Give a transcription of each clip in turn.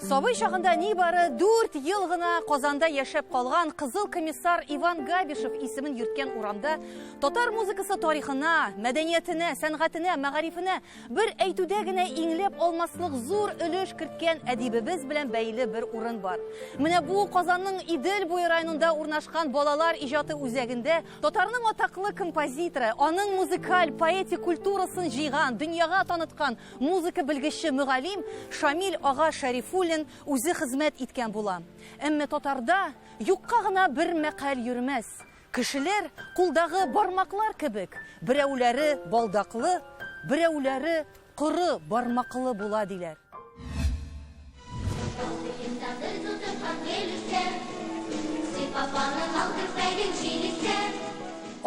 Сабый чагында нибары 4 ел гына Казанда яшәп калган кызыл комиссар Иван Габишев исемен йөрткән урамда татар музыкасы тарихына, мәдәниятенә, сәнгатенә, мәгарифенә бер әйтүдә генә иңләп алмаслык зур өлеш керткән әдибебез белән бәйле бер урын бар. Менә бу Казанның Идел буе районында урнашкан балалар иҗаты үзәгендә татарның атаклы композиторы, аның музыкаль, поэтик культурасын җыйган, дөньяга таныткан Музыка белгече мөгаллим Шамил ага Шәрифуллин үзе хезмәт иткән була. Әмма татарда юкка гына бер мәкаль йөрмәс, Кешеләр кулдагы бармаклар кебек, берәүләре балдаклы, берәүләре коры бармаклы була, диләр.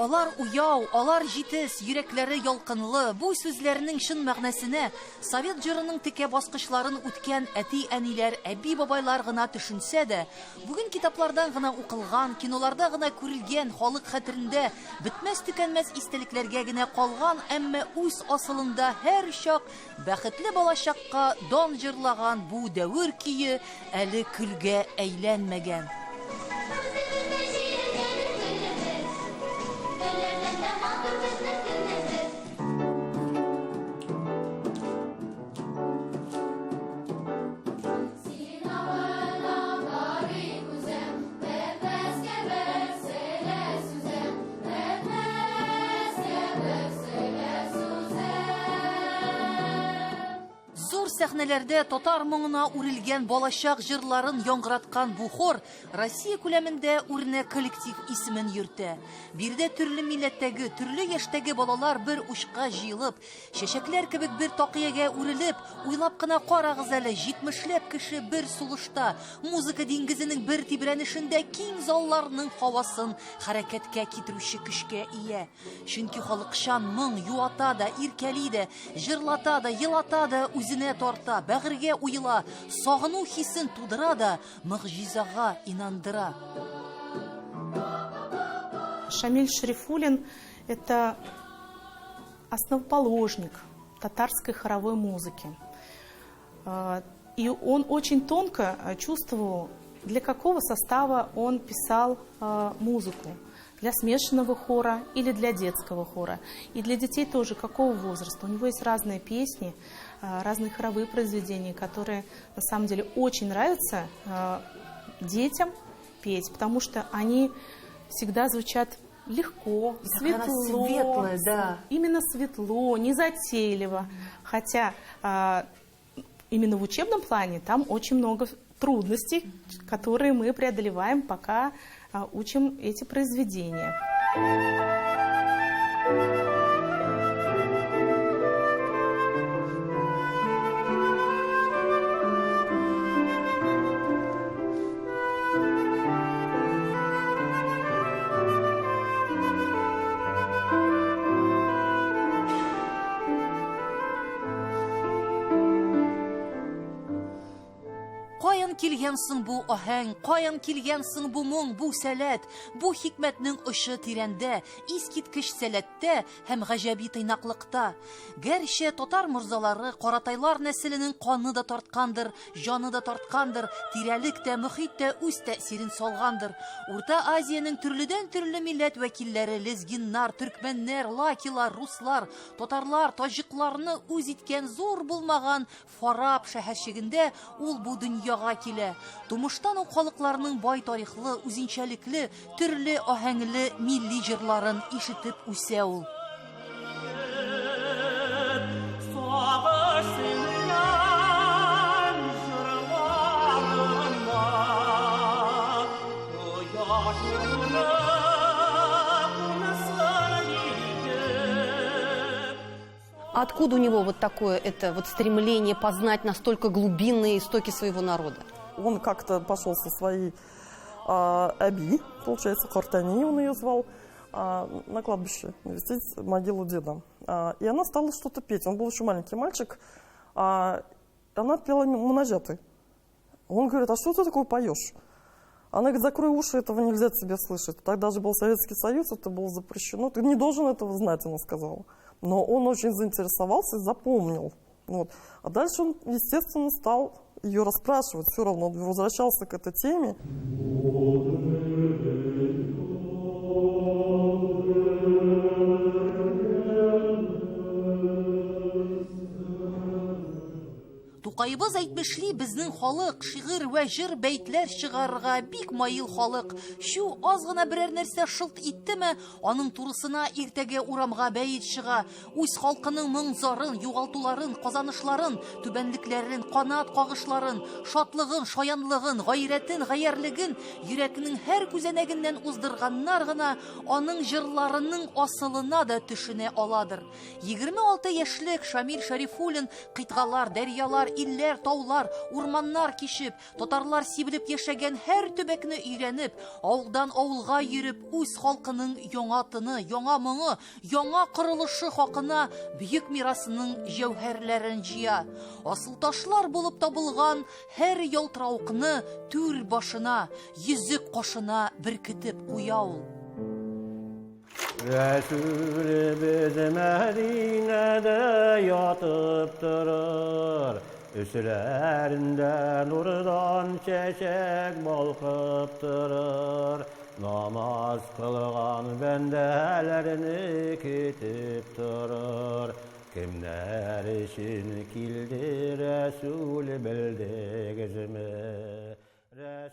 Алар уяу, алар җитез, йөрәкләре ялкынлы. Бу сүзләрнең чын мәгънәсенә совет җырының текә баскычларын үткән әти-әниләр, әби-бабайлар гына төшенсә дә, бүген китаплардан гына укылган, киноларда гына күрелгән, халык хәтерендә бетмәс-төкәнмәс истәлекләргә генә калган, әмма үз асылында һәрчак Бәхетле балачакка дан җырлаган бу дәвер көе әле көлгә әйләнмәгән. Зур сәхнәләрдә татар моңына үрелгән балачак җырларын яңгыраткан бу хор Россия күләмендә үрнәк коллектив исемен йөртә. Биредә төрле милләттәге, төрле яшьтәге балалар бер учка җыелып, чәчәкләр кебек бер такыягә үрелеп, уйлап кына карагыз әле, җитмешләп кеше бер сулышта, музыка диңгезенең бер тибрәнешендә киң залларның һавасын хәрәкәткә китерүче көчкә ия. Чөнки халыкчан моң юата да, иркәли дә, җырлата да, елата да, үзенә тарта, бәгырьгә уела, сагыну хисен тудыра да, могҗизага инандыра. Шамиль Шарифуллин – это основоположник татарской хоровой музыки. И он очень тонко чувствовал, для какого состава он писал музыку. Для смешанного хора или для детского хора. И для детей тоже, какого возраста. У него есть разные песни, разные хоровые произведения, которые на самом деле очень нравятся детям петь, потому что они всегда звучат легко, светло. Светлая, да. Именно светло, незатейливо. Хотя именно в учебном плане там очень много трудностей, которые мы преодолеваем, пока учим эти произведения. Каян килгән соң бу аһәң, каян килгән соң бу моң, бу сәләт, бу хикмәтнең очы тирәндә, искиткеч сәләттә һәм гаҗәби тыйнаклыкта. Гәрчә татар морзалары, каратайлар нәселенең каны да тарткандыр, җаны да тарткандыр, тирәлек тә, мөхит тә үз тәэсирен салгандыр. Урта Азиянең төрледән-төрле милләт вәкилләре, лезгиннар, төркмәннәр, лакилар, руслар, татарлар, таҗикларны үз иткән зур булмаган Фараб шәһәрчегендә ул бу дөньяга килә. Тумыштан ук халыкларның бай тарихлы, үзенчәлекле, төрле аһәңле милли җырларын ишетеп үсә ул. Откуда у него вот такое это вот стремление познать настолько глубинные истоки своего народа? Он как-то пошел со своей Аби, получается, Картани он ее звал, на кладбище навестить могилу деда. И она стала что-то петь. Он был еще маленький мальчик. Она пела мунажаты. Он говорит, а что ты такое поешь? Она говорит, закрой уши, этого нельзя тебе слышать. Тогда же был Советский Союз, это было запрещено. Ты не должен этого знать, она сказала. Но он очень заинтересовался и запомнил. Вот. А дальше он, естественно, стал ее расспрашивать, все равно он возвращался к этой теме. Тукаебыз әйтмешли, безнең халык шигырь вә җыр бәйтләр чыгарырга бик маил халык. Чү, аз гына берәр нәрсә шылт иттеме, аның турысына иртәгә урамга бәет чыга. Үз халкының моң-зарын, югалтуларын, казанышларын, түбәнлекләрен, канат кагышларын, шатлыгын, шаянлыгын, гайрәтен, гаярьлеген йөрәкнең һәр күзәнәгеннән уздырганнар гына аның җырларының асылына да төшенә аладыр. 26 яшьлек Шамил Шәрифуллин кыйтгалар, дәрьялар, илләр, таулар, урманнар кичеп, татарлар сибелеп яшәгән һәр төбәкне өйрәнеп, авылдан авылга йөреп, үз халкының яңа тыны, яңа моңы, яңа корылышы хакына бөек мирасының җәүһәрләрен җыя. Асылташлар булып табылган һәр ялтыравыкны түр башына, йөзек кашына беркетеп куя ул. Рәсүлебез Мәдинәдә ятып торыр, Өсләрендә нурдан чәчәк балкып торыр, Намаз кылган бәндәләрне көтеп торыр. Кемнәр өчен килде Рәсүл, белдегезме?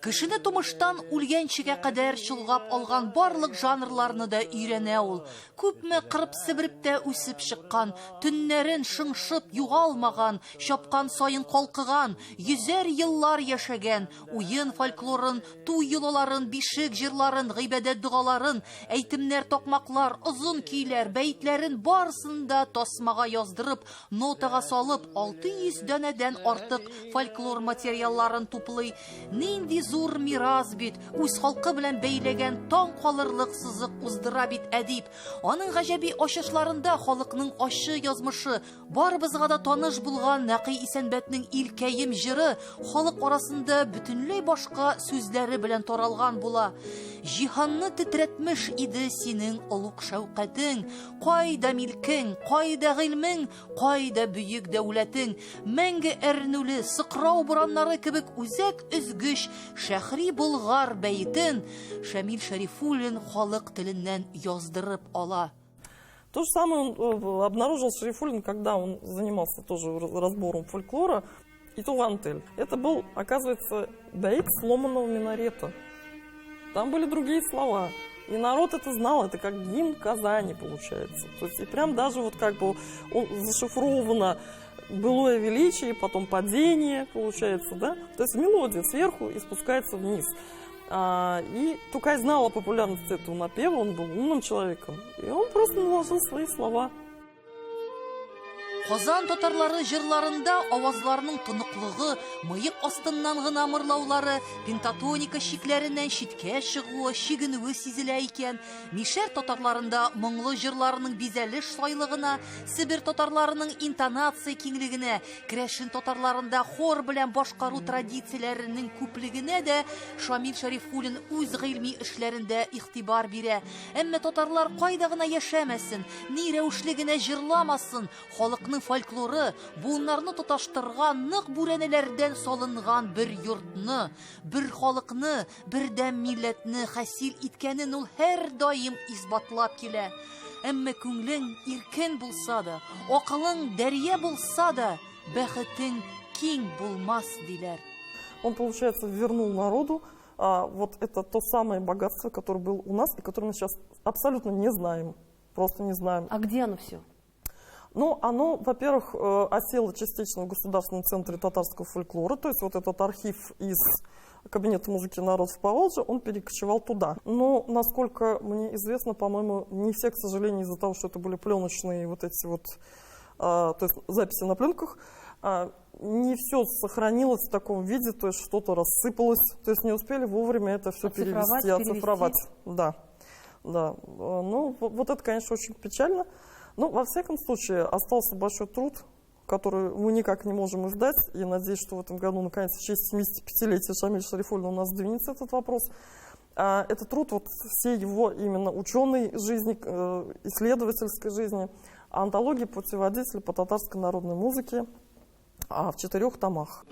Кешене тумыштан үлгәнчегә кадәр чолгап алган барлык жанрларны да өйрәнә ул. Күпме кырып-себереп тә үсеп чыккан, төннәрен шыңшып югалмаган, чапкан саен калкыган, йөзәр еллар яшәгән, уен фольклорын, туй йолаларын, бишек җырларын, гыйбадәт догаларын, әйтемнәр, такмаклар, озын көйләр, бәетләрен барысын да тасмага яздырып, нотага салып, 600 данәдән артык фольклор материалларын туплый. Нинди зур мирас бит, үз халкы белән бәйләгән таң калырлык сызык уздыра бит әдип. Аның гаҗәби ачышларында халыкның ачы язмышы, барыбызга да таныш булган Нәкый Исәнбәтнең Илкәем җыры халык арасында бөтенләй башка сүзләре белән таралган була. Җиһанны тетрәтмеш иде синең олуг шәүкәтең, кайда милкең, кайда гыйльмең, кайда бөек дәүләтең, мәңге әрнүле сыкрау бураннары кебек үзәк өзгеч Шәһри Болгар бәетен Шамил Шәрифуллин халык теленнән яздырып ала. То же самое он обнаружил Шарифуллин, когда он занимался тоже разбором фольклора. И Туган тел. Это был, оказывается, бәет сломанного минарета. Там были другие слова. И народ это знал, это как гимн Казани получается. То есть и прям даже вот как бы он зашифровано былое величие, потом падение получается, да? То есть мелодия сверху и спускается вниз. И Тукай знал о популярности этого напева, он был умным человеком. И он просто наложил свои слова. Казан татарлары җырларында авазларның тоныклыгы, мыек астыннан гына мырлаулары, пентатоника чикләреннән читкә чыгуы, чигенүе сизелә икән. Мишәр татарларында моңлы җырларының бизәлеш сайлыгына, Себер татарларының интонация киңлегенә, керәшен татарларында хор белән башкару традицияләренең күплегенә дә Шамил Шәрифуллин үз гыйльми эшләрендә игътибар бирә. Әмма татарлар кайда гына яшәмәсен, ни рәвешле генә җырламасын, халыкның фольклоры буыннарны тоташтырган нык бүрәнәләрдән салынган бер йортны, бер халыкны, бердәм милләтне хасил иткәнен ул һәрдаим исбатлап килә. Әмма күңлең иркен булса да, акылың дәрья булса да, бәхетең киң булмас, диләр. Он, получается, вернул народу вот это то самое богатство, которое было у нас и которое мы сейчас абсолютно не знаем. Просто не знаем. А где оно все? Оно, во-первых, осело частично в Государственном центре татарского фольклора, то есть вот этот архив из Кабинета музыки народов Поволжья, он перекочевал туда. Но, насколько мне известно, по-моему, не все, к сожалению, из-за того, что это были пленочные вот эти вот, то есть записи на пленках, не все сохранилось в таком виде, то есть что-то рассыпалось, то есть не успели вовремя это все Оцифровать, перевести, оцифровать. перевести. Да, да. Вот это, конечно, очень печально. Но, во всяком случае, остался большой труд, который мы никак не можем издать. И надеюсь, что в этом году, наконец, в честь 75-летия Шамиля Шарифуллина у нас сдвинется этот вопрос. Это труд всей его именно ученой жизни, исследовательской жизни, антология путеводителя по татарской народной музыке. в четырех томах.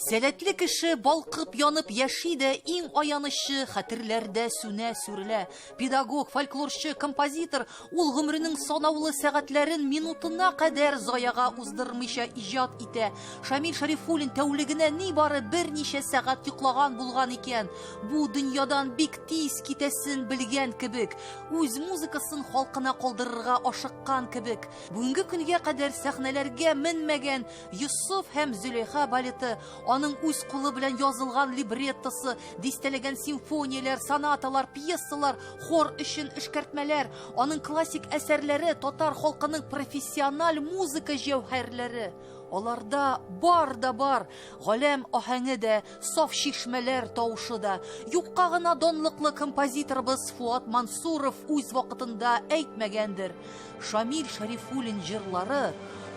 Сәләтле кеше балкып янып яши дә, иң аянычы хәтерләрдә сүнә, сүрелә. Педагог, фольклорчы, композитор ул гомеренең санаулы сәгатьләрен минутына кадәр заяга уздырмыйча иҗат итә. Шамил Шәрифуллин тәүлегенә нибары берничә сәгать йоклаган булган икән. Бу дөньядан бик тиз китәсен белгән кебек, үз музыкасын халкына калдырырга ашыккан кебек. Бүгенге көнгә кадәр сәхнәләргә менмәгән Йосыф һәм Зөләйха балеты, аның үз кулы белән язылган либреттосы, дистәләгән симфонияләр, сонаталар, пьесалар, хор өчен эшкәртмәләр, аның классик әсәрләре татар халкының профессиональ музыка җәүһәрләре. Аларда бар да бар, галәм аһәңе дә, саф чишмәләр тавышы да. Юкка гына данлыклы композиторыбыз Фуат Мансуров үз вакытында әйтмәгәндер. Шамил Шәрифуллин җырлары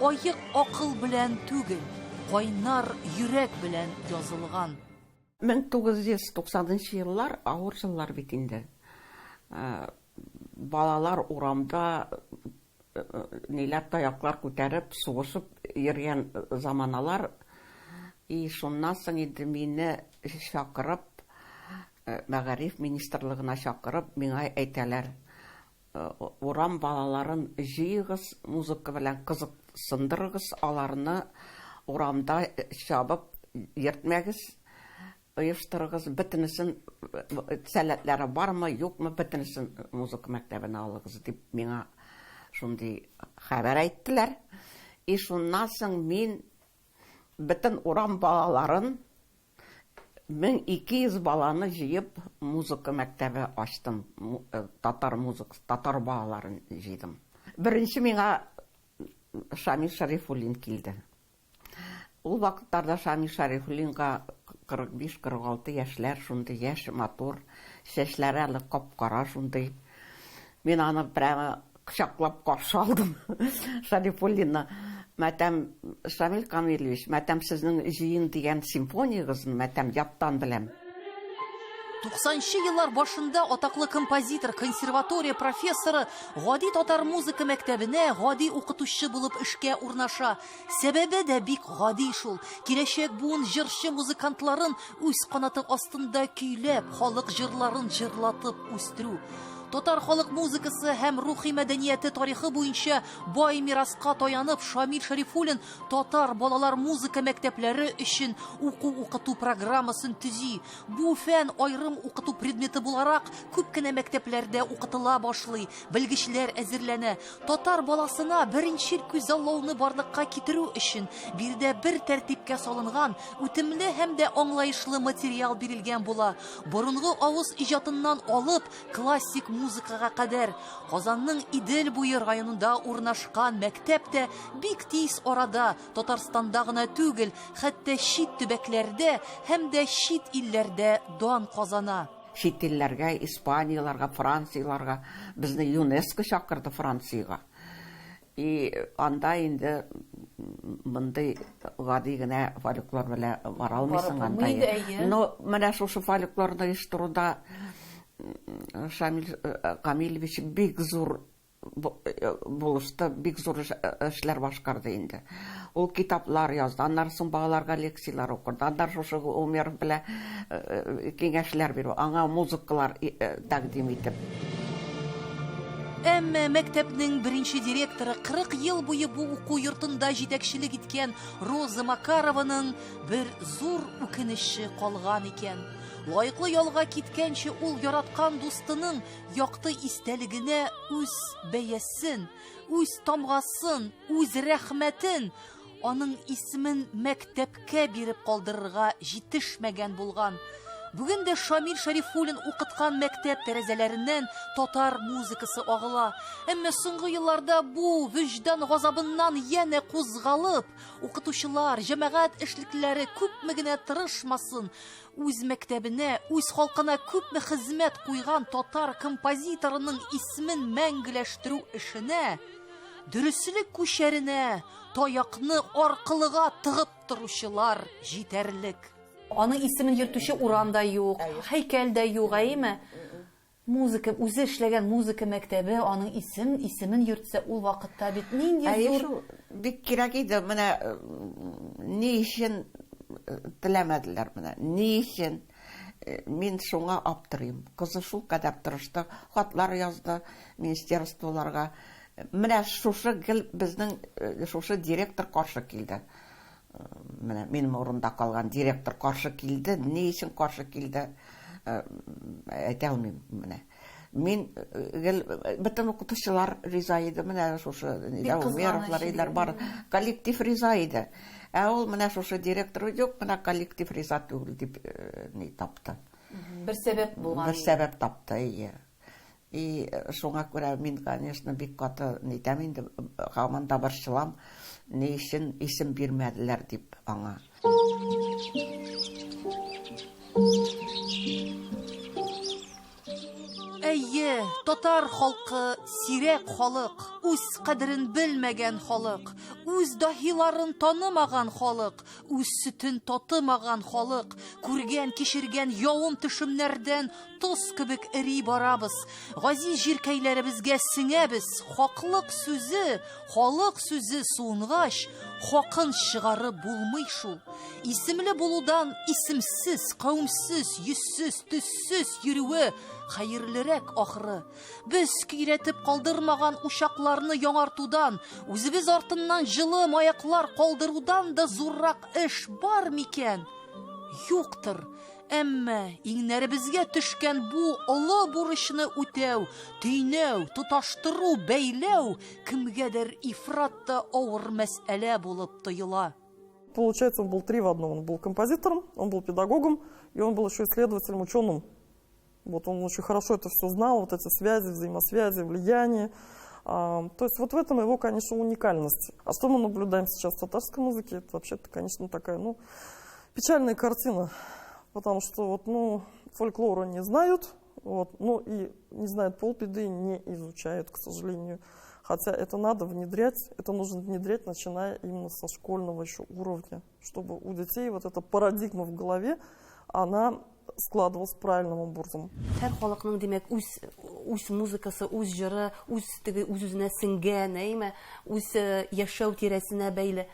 аек акыл белән түгел, кайнар йөрәк белән язылган. 1990 нчы еллар авыр еллар бит инде. Балалар урамда ниләр таяклар күтәреп, сугышып йөргән заманалар. И шуннан соң инде мине чакырып, мәгариф министрлыгына чакырып, миңа әйтәләр, Урам балаларын җыегыз, музыка белән кызыксындырыгыз, аларны урамда чабып йөртмәгез, оештырыгыз, бөтенесен сәләтләре бармы, юкмы, бөтенесен музыка мәктәбенә алыгыз, дип миңа шундый хәбәр әйттеләр. И шуннан соң мин бөтен урам балаларын 1200 баланы җыеп, музыка мәктәбе ачтым. Э, татар музык, татар балаларын җыйдым. Беренче миңа Шамил Шәрифуллин килде. Ул вакытларда Шамил Шәрифуллинга 45-46 яшьләр, шундый яшь, матур, чәчләре әле кап-кара шундый. Мин аны прямо кочаклап каршы алдым Шәрифуллинны. Мәтәм, Шамил Камилевич, мәтәм сезнең Җыен дигән симфониягезне мәтәм яттан беләм. 90нчы еллар башында атаклы композитор, консерватория профессоры гади татар музыка мәктәбенә гади укытучы булып эшкә урнаша. Сәбәбе дә бик гади шул. Киләчәк буын җырчы музыкантларын үз канаты астында көйләп, халык җырларын җырлатып үстерү. Татар халык музыкасы һәм рухи мәдәнияте тарихы буенча бай мираска таянып, Шамил Шәрифуллин татар балалар музыка мәктәпләре өчен уку-укыту программасын төзи. Бу фән аерым укыту предметы буларак күп кенә мәктәпләрдә укытыла башлый, белгечләр әзерләнә. Татар баласына беренчел күзаллауны барлыкка китерү өчен биредә бер тәртипкә салынган, үтемле һәм дә аңлаешлы материал бирелгән була. Борынгы авыз иҗатыннан алып, классик музыкага кадәр. Казанның Идел буе районында урнашкан мәктәп тә бик тиз арада Татарстанда гына түгел, хәтта чит төбәкләрдә һәм дә чит илләрдә дан казана. Чит илләргә, Испанияләргә, Францияләргә безне ЮНЕСКО чакырды Франциягә. И анда инде мондый гади генә фольклор белән бара алмыйсың анда. Но менә шушы фольклорны оештыруда Шамил э, Камилевич бик зур э, булышты, бик зур эшләр башкарды инде. Ул китаплар язды, аннан соң балаларга лекцияләр укыды, аннан шушы Умеров белән э, киңәшләр бирү, аңа музыкалар тәкъдим итеп. Әмма мәктәпнең беренче директоры 40 ел буе бу уку йортында җитәкчелек иткән Роза Макарованың бер зур үкенече калган икән. Лаеклы ялга киткәнче ул яраткан дустының якты истәлегенә үз бәясен, үз тамгасын, үз рәхмәтен, аның исемен мәктәпкә биреп калдырырга җитешмәгән булган. Бүген дә Шамил Шәрифуллин укыткан мәктәп тәрәзәләреннән татар музыкасы агыла. Әмма соңгы елларда бу вөҗдан газабыннан янә кузгалып, укытучылар, җәмәгать эшлеклеләре күпме генә тырышмасын, үз мәктәбенә, үз халкына күпме хезмәт куйган татар композиторының исемен мәңгеләштерү эшенә, дөреслек күчәренә таякны аркылыга тыгып торучылар җитәрлек. Аның исемен йөртүче урам да юк, һәйкәл дә юк, әйеме? Музыка, үзе эшләгән музыка мәктәбе аның исем, исемен йөртсә, ул вакытта бит нинди Әйе зур шул, бик кирәк иде. Менә ни өчен теләмәделәр менә, ни өчен? Мин шуңа аптырыйм. Кызы шулкадәр тырышты, хатлар язды министерстволарга. Менә шушы гел безнең шушы директор каршы килде. Менә минем урында калган директор каршы килде. Ни өчен каршы килде? Әйтә алмыйм менә. Мин гел бөтен укытучылар риза иде. Менә шушы Умеровлар иделәр бар. Коллектив риза иде. Ә ул менә шушы директор юк, менә коллектив риза түгел дип ни тапты. Бер сәбәп булган. Бер сәбәп тапты, ие. И шуңа күрә мин, конечно, бик каты нитәм инде, һаман да борчылам, ни өчен исем бирмәделәр дип аңа. Әйе, татар халкы сирәк халык, үз кадерен белмәгән халык, үз даһиларын танымаган халык, үз сөтен татымаган халык, күргән, кичергән явым-төшемнәрдән тоз кебек эри барабыз. Газиз җиркәйләребезгә сеңәбез. Хаклык сүзе, халык сүзе суынгач, хакын чыгарып булмый шул. Исемле булудан исемсез, кавемсез, йөзсез, төссез йөрүе хәерлерәк ахры. Без көйрәтеп калдырмаган учакларны яңартудан, үзебез артыннан җылы маяклар калдырудан да зуррак эш бар микән? Юктыр. Әмма иңнәребезгә төшкән бу олы бурычны үтәү, төйнәү, тоташтыру, бәйләү кемгәдер ифрат та авыр мәсьәлә булып тоела. Получается, он был три в одном. Он был композитором, он был педагогом, и он был еще исследователем, ученым. Вот он очень хорошо это все знал, вот эти связи, взаимосвязи, влияние. То есть вот в этом его, конечно, уникальность. А что мы наблюдаем сейчас в татарской музыке? Это вообще-то, конечно, такая, ну, печальная картина. Потому что вот, ну, фольклора не знают, вот, ну и не знают полбеды, не изучают, к сожалению. Хотя это надо внедрять, это нужно внедрять, начиная именно со школьного еще уровня, чтобы у детей вот эта парадигма в голове, она складывалась правильным образом. Һәр халыкның, димәк, үз үз музыкасы, үз җыры, үз теге үз-үзенә сеңгән, әйме, үз яшәү тирәсенә бәйле.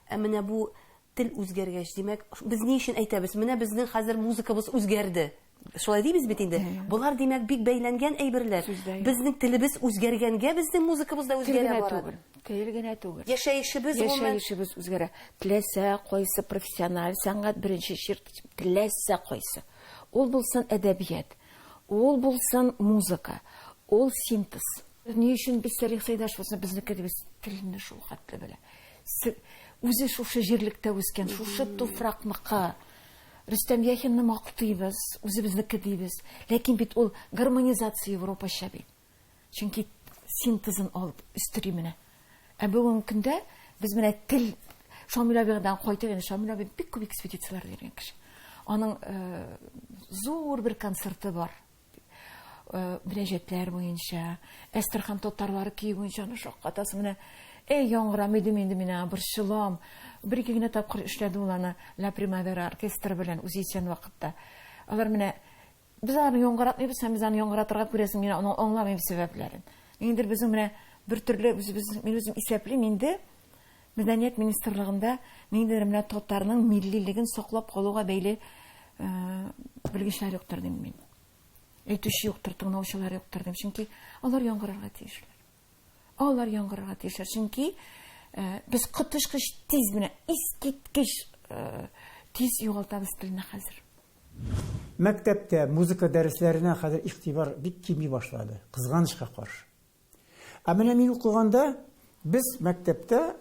Ә менә бу тел үзгәргәч, димәк, без ни өчен әйтәбез? Менә безнең хәзер музыкабыз үзгәрде. Шулай дибез бит инде. Болар, димәк, бик бәйләнгән әйберләр. Безнең телебез үзгәргәнгә безнең музыкабыз да үзгәрә бара. Түгел. Тел генә түгел. Яшәешебез гомумән. Яшәешебез үзгәрә. Теләсә кайсы профессиональ сәнгать беренче чират теләсә кайсы. Ул булсын әдәбият, ул булсын музыка, ул синтез. Ни өчен без Сәлих Сәйдәшевны безнеке дибез? Телне шул хәтле белә. Үзе шушы җирлектә үскән, шушы туфракныкы. Рөстәм Яхинны мактыйбыз, үзебезнеке дибез. Ләкин бит ул гармонизация европача бит. Чөнки синтезын алып үстери менә. Ә бүгенге көндә без менә тел Шамил абыйдан кайтып, инде Шамил абый бик күп экспедицияләр йөргән кеше. Аның зур бер концерты бар. Мөрәҗәтләр буенча, Әстерхан татарлары көе буенча аны шаккатасың менә. Эй, яңгырамый дим инде мин аңа борчылам. Бер-ике генә тапкыр эшләде ул аны La Primavera оркестры белән үзе исән вакытта. Алар менә без аны яңгыратмыйбыз һәм без аны яңгыратырга күрәсең, мин аны аңламыйм сәбәпләрен. Ниндидер безнең менә бер төрле үзебез, мин үзем исәплим инде, Мәдәният министрлыгында ниндидер менә татарның миллилеген саклап калуга бәйле белгечләр юктыр дим мин. Әйтүче юктыр, тыңлаучылар юктыр дим. Чөнки алар яңгырарга тиешләр. Алар яңгырарга тиешләр. Чөнки без коточкыч тиз менә искиткеч тиз югалтабыз телне хәзер. Мәктәптә музыка дәресләренә хәзер игътибар бик кими башлады, кызганычка каршы. Ә менә мин укыганда без мәктәптә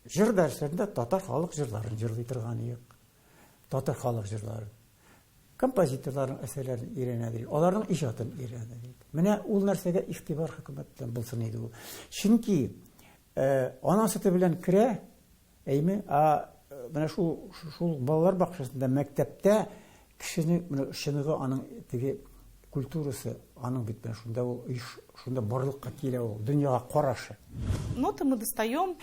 җыр дәресләрендә татар халык җырларын җырлый торган идек. Татар халык җырларын. Композиторларның әсәрләрен өйрәнә идек, аларның иҗатын өйрәнә идек. Менә ул нәрсәгә игътибар хөкүмәттән булсын иде ул. Чөнки ана сөте белән керә, әйме, ә менә шул, шул балалар бакчасында, мәктәптә кешенең менә чыныгы аның теге культурасы, аның бит менә шунда ул оеш, шунда барлыкка килә ул, дөньяга карашы. Ноты мы достаем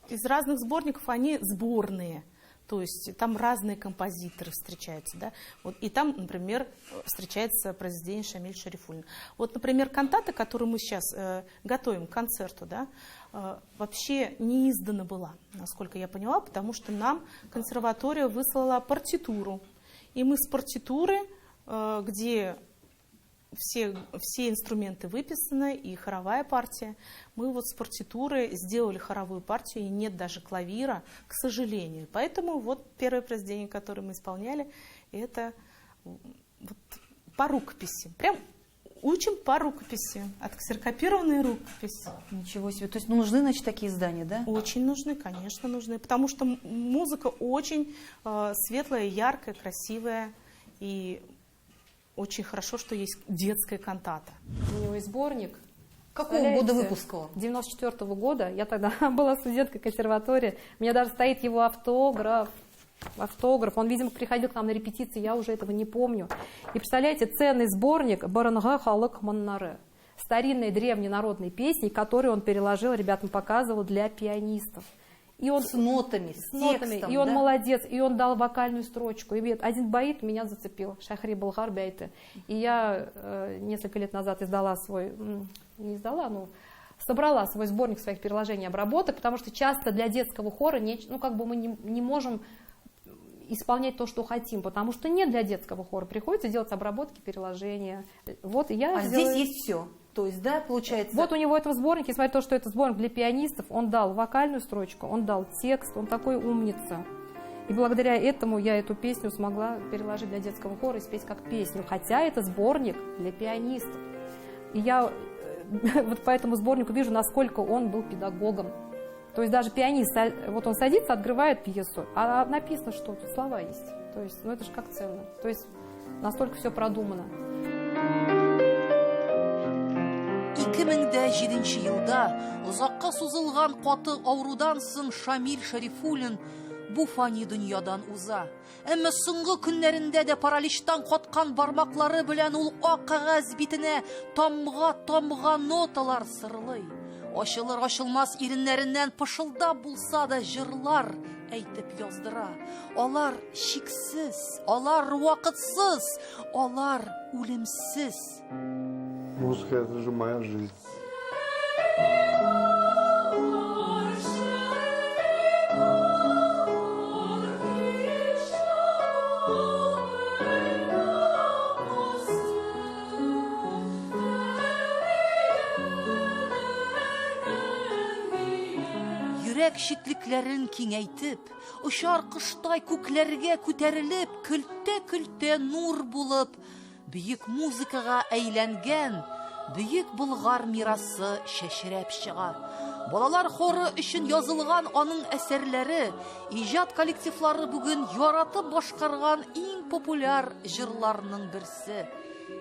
из разных сборников, они сборные. То есть там разные композиторы встречаются, да? Вот, и там, например, встречается произведение Шамиль Шарифуллина. Вот, например, кантата, которую мы сейчас готовим к концерту, да, вообще не издана была, насколько я поняла, потому что нам консерватория выслала партитуру. И мы с партитуры, где все инструменты выписаны, и хоровая партия. Мы вот с партитуры сделали хоровую партию, и нет даже клавира, к сожалению. Поэтому вот первое произведение, которое мы исполняли, это вот по рукописи. Прям учим по рукописи, отксерокопированная рукопись. Ничего себе. То есть нужны, значит, такие издания, да? Очень нужны, конечно, нужны. Потому что музыка очень светлая, яркая, красивая и... Очень хорошо, что есть детская кантата. У него есть сборник. Какого года выпуска? 94-го года. Я тогда была студенткой консерватории. У меня даже стоит его автограф. Автограф. Он, видимо, приходил к нам на репетиции, я уже этого не помню. И представляете, ценный сборник «Борынгы халык моннары». Старинные древние народные песни, которые он переложил, ребятам показывал для пианистов. И он, с нотами, с текстом, и он да? Молодец, и он дал вокальную строчку. И один баит меня зацепил, Шахри Болгар бяйты. И я несколько лет назад издала свой, не издала, но собрала свой сборник своих переложений и обработок, потому что часто для детского хора не, ну, как бы мы не можем исполнять то, что хотим, потому что не для детского хора. Приходится делать обработки, переложения. Вот, и я здесь есть все. То есть, да, получается... Вот у него этого сборника, несмотря на то, что это сборник для пианистов, он дал вокальную строчку, он дал текст, он такой умница. И благодаря этому я эту песню смогла переложить для детского хора и спеть как песню. Хотя это сборник для пианистов. И я вот по этому сборнику вижу, насколько он был педагогом. То есть даже пианист, вот он садится, открывает пьесу, а написано, что тут слова есть. То есть, ну это же как ценно. То есть настолько все продумано. 2007 елда озакка сузылган каты авырудан соң Шамил Шарифуллин бу фани дөньядан уза. Әмма соңгы көннәрендә дә параличтан каткан бармаклары белән ул ак кәгазь битенә тамга-тамга ноталар сырлый. Ачылыр ачылмас иреннәреннән пышылдап булса да җырлар әйтеп яздыра. Алар чиксез, алар вакытсыз, алар үлемсез. Музыка – это же моя жизнь. Йөрәк читлекләрен киңәйтеп, очар коштай күкләргә күтәрелеп, көлтә-көлтә нур булып, бөек музыкага әйләнгән бөек Болгар мирасы чәчрәп чыга. Балалар хоры өчен язылган аның әсәрләре, иҗат коллективлары бүген яратып башкарган иң популяр җырларның берсе.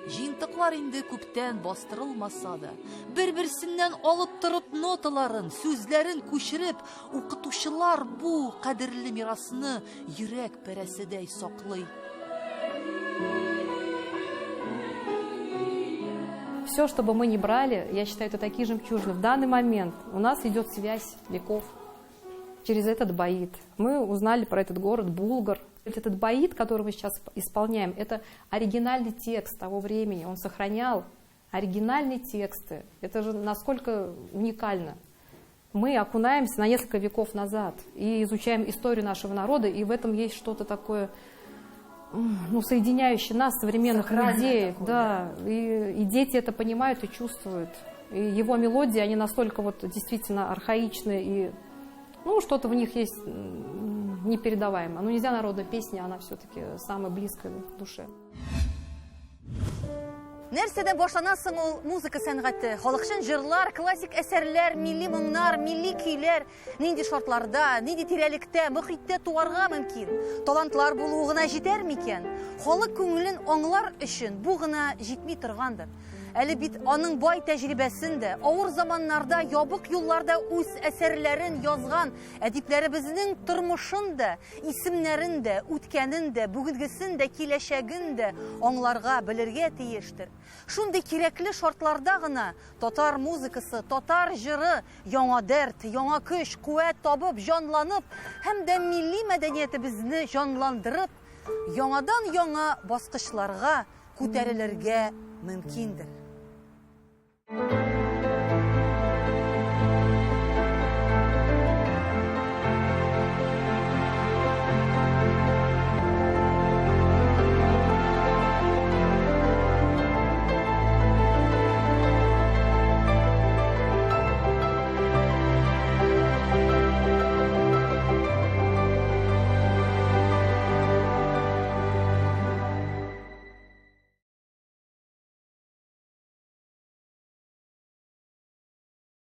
Җыентыклар инде күптән бастырылмаса да, бер-берсеннән алып торып ноталарын, сүзләрен күчереп, укытучылар бу кадерле мирасны йөрәк парәседәй саклый. Все, что бы мы ни брали, я считаю, это такие жемчужины. В данный момент у нас идет связь веков через этот баит. Мы узнали про этот город Булгар. Этот баит, который мы сейчас исполняем, это оригинальный текст того времени. Он сохранял оригинальные тексты. Это же насколько уникально. Мы окунаемся на несколько веков назад и изучаем историю нашего народа, и в этом есть что-то такое, ну, соединяющее нас, современных людей. Такое, да. И дети это понимают и чувствуют. И его мелодии, они настолько вот действительно архаичны, и ну, что-то в них есть непередаваемое. Ну, нельзя народная песня, она все-таки самая близкая душе. Нәрсәдән башлана соң ул музыка сәнгате? Халыкчан җырлар, классик әсәрләр, милли моңнар, милли көйләр нинди шартларда, нинди тирәлектә, мөхиттә туарга мөмкин? Талантлар булуы гына җитәр микән? Халык күңелен аңлар өчен бу гына җитми торгандыр. Әле бит аның бай тәҗрибәсен дә, авыр заманнарда ябык юлларда үз әсәрләрен язган әдипләребезнең тормышын да, исемнәрен дә, үткәнен дә, бүгенгесен дә, киләчәген дә аңларга, белергә тиештер. Шундый кирәкле шартларда гына татар музыкасы, татар җыры яңа дәрт, яңа көч, куәт табып, җанланып һәм дә милли мәдәниятебезне җанландырып, яңадан-яңа баскычларга күтәрелергә мөмкиндер.